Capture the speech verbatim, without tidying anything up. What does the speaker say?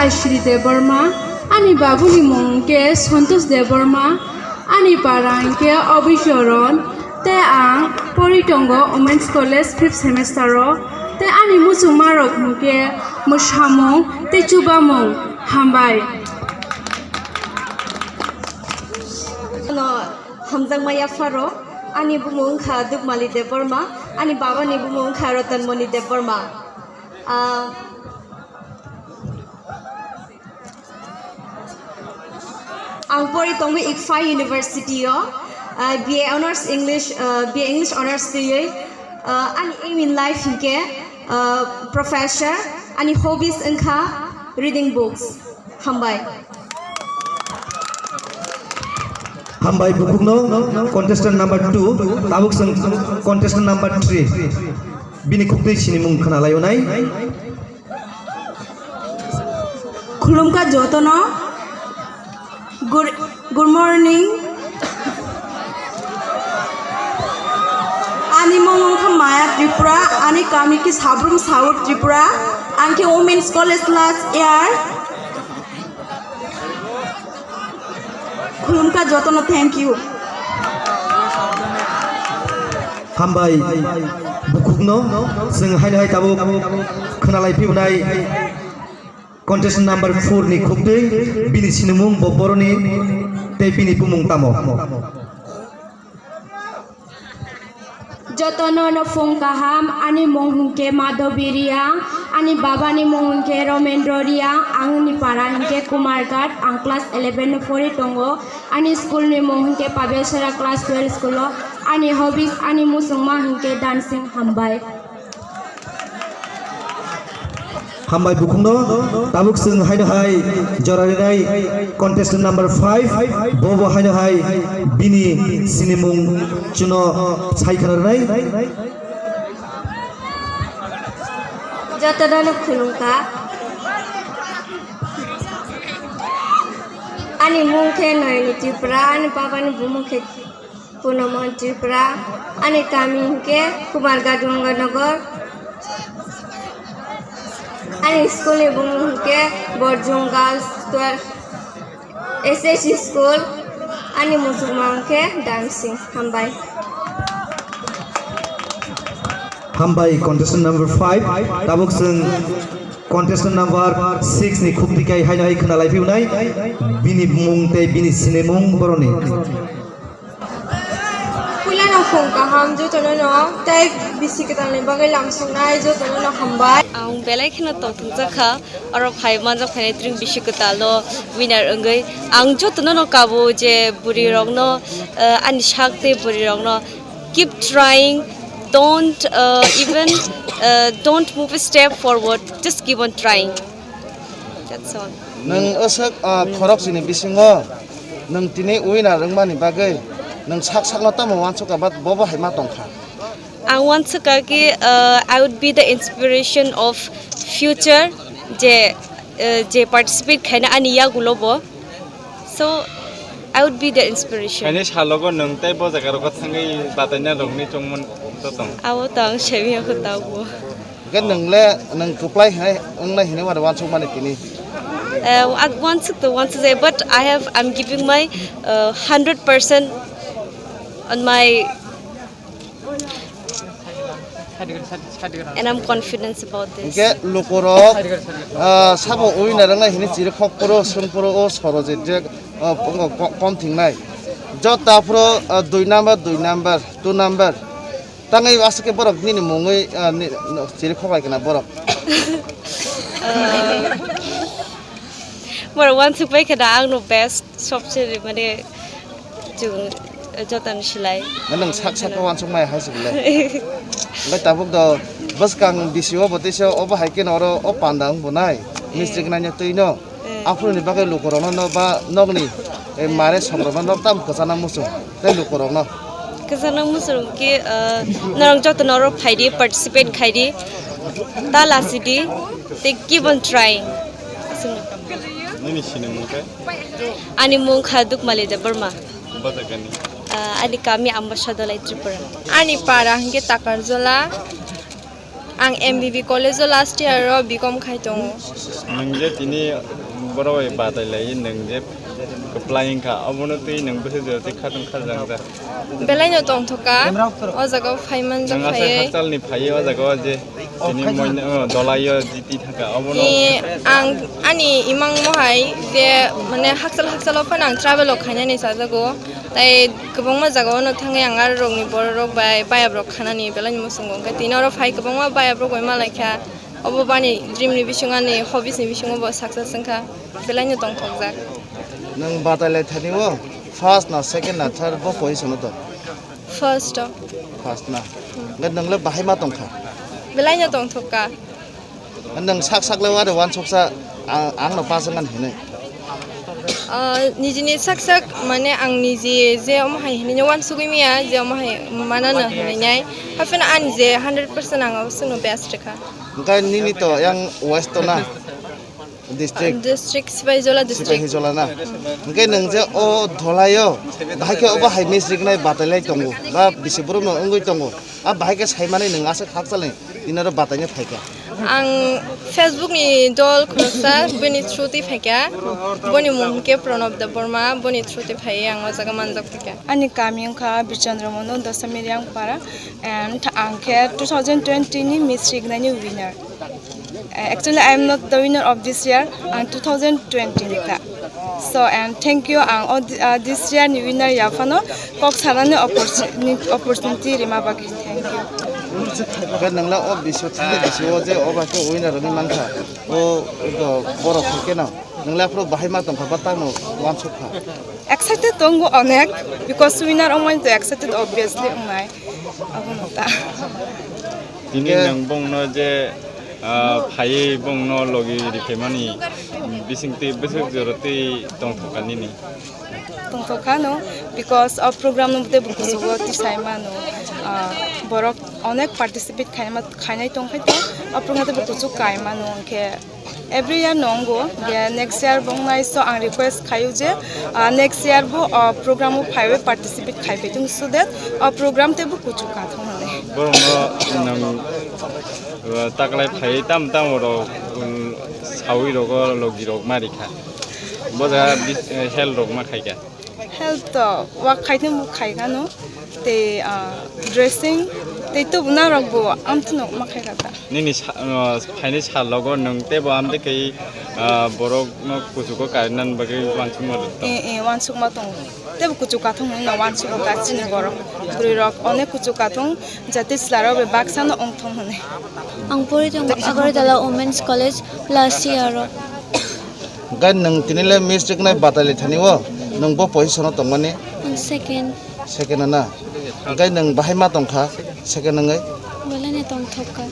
Ashri Debbarma, ani babuni mung hwnkhe Santosh Debbarma, ani para hwnkhe Abhichoron, tei ang pori tongo Women's College fifth semester o, tei ani muchungmarok hwnkhe mwsamung tei chubamung. Hambai. Ano hamjakma yapharo, ani bumung wngkha Dukmali Debbarma, ani babani bumung wngkha Ratanmoni Debbarma. Ah, Ang pori tongo ICFAI University o, ah, B A Honours English, ah, B A English Honours twiwi, ah, ani aim in life hinkhe, ah, professor, ani hobbies wngkha reading books. Hambai. Hambai bukhukno, contestant number two, tabuk chwng contestant number three. Bini khuktwi sinimung khna laio nai. Khulumkha jotono. Good, good morning. Ani mung wngkha Maya Tripura, ani kami khe Sabrum South Tripura, ang khe Women's College last year. Khulumkha jotono, thank you. Hambai bukhukno, chwng haino hai tabuk khwnalai phiyunai contestant number four ni khuktwi, bini sinimung bo boroni tei bini bumung tamo. Jotono no phung kaham, ani mung hwnkhe Madhabi Riang, ani babani mung hwnkhe Romendro Riang, angni para hwnkhe Kumarghat, ang class eleven no pori tongo, ani school ni mung hwnkhe Pabesara class twelve school o, ani hobbies, ani muchungma hwnkhe dancing. Hambai. Hambai bukhukno, tabuk chwng haino hai jora rinai contestant number five, bo bo haino hai bini sinimung chwngno sai khna rinai. Jotono no khulumkha. Ani mung khe Noyoni Tripura, ani babani bumung khe Punomon Tripura, ani kami hwnkhe Kumarghat Ganganagar, ani school ni bumung hwnkhe Borjong Girls twelve S H school, ani muchungma hwnkhe Dansing. Hambai. Hambai contestant number five, tabuk chwng contestant number six ni khukti kai haino hai khna lai phiyunai, bini mung tei bini sinimung boroni. Puila no khung kaham jotono no, tei bisi kwtalni bagwi lamsoknai jotono no hambai. Ang belai kheno tongthokjak kha, oro phai manjak phainai tring bisi kwtal o winner wngwi. Ang jotono no kabo je bwrwi rokno, eh, ani sak tei bwrwi rokno keep trying, don't, uh, even, uh, don't move a step forward, just keep on trying. That's all. Nwng aswk, ah, khorok chini bisingo nwng tini winner wngmani bagwi nwng sak sakno tamo uansukha, but bobo hai ma tongkha? Ang uansukha ki, uh, I would be the inspiration of future, je, uh, je participate khaina ani yagulo bo. So, I would be the inspiration. Kaini salogo nwng tei bo jaga rogo thangwi bataina rokni chongmani totong. Abo to ang semi ako tabo. Hwnkhe nwng le, nwng kwplai hinai, wngnai hinwi mani uansukmani tini? Uh, I want to, want to say, but I have, I'm giving my, uh, hundred percent on my, and I'm confident about this. Hwnkhe lukurok, ah, sabo winner wngnai hinwi chirikhok phuru, sung phuru o soro je, je, ah, ko-, ko-, kom thingnai. Jota phuru, ah, dui number, dui number, two number. Tangwi aswk khe borok nini mungwi, ah, ni, no, chirikhok lai khna borok. Ah, borok uansuk pai khna ang no best. Sobse mane chwng jotoni silai. Nwng sak sak uansuk maya hai se belai. Omo tabuk do bwskang bisi o bo teisa obo hai khe no oro o panda wng bo nai. Eh. Mistri gwnangya twi no. Eh. Aphuru ni bagwi lukurok no, no ba nokni, eh, mare songrok no nok tam kwchana muchung tei lukurok no. Kwchana muchung khe, eh, norok joto no oro phai di, participate khai di. Ta lasi di. Tei keep on trying. Nini sinimung khe? Ani mung kha Dukmali Debbarma. Bo jagani? Ah, ani kami Ambasa Dolai, Tripura. Ani para hwnkhe Takarjola. Ang M B B college o last year o B Com khai tongo. Nwng je tini borok bai batai lai, nwng je kwplai wngkha, obono twi nwng bwswk jora twi khatungkha jang da. Belai no tongthok kha, o jaga o phai man jak. Nwng aswk phaiwi. Hakchal ni phaiwi o jaga o je tini moino, o, dolai o jiti thangkha, obono. Ni ang ani imang mohai je, mane, hakchal hakchal o phano ang travel o khainani sajago. Tai kwbangma jaga o no thangwi ang aro rokni borok rok bai bayap rok khanani belai ni muchungo. Hwnkhe tini oro phai kwbangma bayap rok bai malaikha. Obo bani dream ni bising, ani hobbies ni bisingo bo success wngkha. Belai no tongthokjak. Nwng batai lai thani o first na second na third bo position o tong? First o. First na. Hwnkhe nwng le bahai ma tongkha? Belai no tongthok kha. Nwng sak sak le wari wansuksa ang, ang no pass wngkha hinwi. Ah, nijini sak sak, mane, ang niji je omo hai hinwi no wansugwi maya, je omo hai manano hinwi nai. Hapheno ani je hundred percent ang obo chwngno best rwkha. Hwnkhe nini to yang west to na? District? District Sipahijola district. Sipahijola na? Hwnkhe nwng je o dholai o, bahai khe obo hai miss riknai batai lai tongo, ba bisi borok no wngwi tongo. A bahai khe sai mani nwng aswk hakchal ni tini oro batai no phaikha. Ang Facebook ni dol khoroksa, bini through twi phaikha. Boni mung hwnkhe Pranab Debbarma, boni through twi phaiwi ang o jaga manjak phaikha. Ani kami wngkha Bichandra Mono, Dasami Riangpara, and ang khe two thousand twenty ni Miss Rignai ni winner. Uh, actually, I am not the winner of this year, ang two thousand twenty ni kha. So, and thank you, ang o di-, uh, this year ni winner ya phano kok sanani opportuni-, opportunity rima bagwi. Thank you. Hwnkhe nwng le o bisu thani bisu o je o bai khe winner wngwi mankha, o, o borok hai kheno nwng le aphuru bahai ma tongkha ba tamo wansuk kha? Excited tongo onek, because winner wngmani to excited obviously wngnai. Abono ta. Tini nwng bongno je, ah, phaiwi bongno logi riphaimani bisingtwi bwswk jora twi tongthokha nini? Tongthokha no, because o program no tei bo kuchugo tisai mano. Ah, borok onek participate khaima, khainai tongkhe to, o program no tei bo kuchuk kai mano, hwnkhe every year no wngo, je next year bo wngnai, so ang request khaio je, ah, next year bo, ah, program o phaiwi participate khaipai thung, so that, ah, program tei bo kuchuk kathung hwnwi. Borokno nwng, ah, taklai phaiwi tam tam rok, um, sawi rogo logi rok ma rikha. Bo jaga bis-, eh, help rok ma khaikha. Help to work khaitwi bo khaikha no. Tei, ah, dressing tei tubuna rok bo amtwino ma khaikha ta. Nini sa-, ah, phaini sal logo nwng teibo amtwi khe, ah, borok no kuchugo karinan bagwi wansukma rwkha. Eh, eh, wansukma tongo. Teibo kuchuk kathung hwnwi no wansukgo ta chini borok. Bwrwi rok onek kuchuk kathung jati chwla rok bai baksa no wngthong hwnwi. Ang pori tongo Agartala Women's College last year o. Hwnkhe nwng tini le miss riknai batai lai thani o, nwng bo position o tongmani? Ang second. Second na? Hwnkhe nwng bahai ma tongkha second wngwi? Belai no tongthok kha.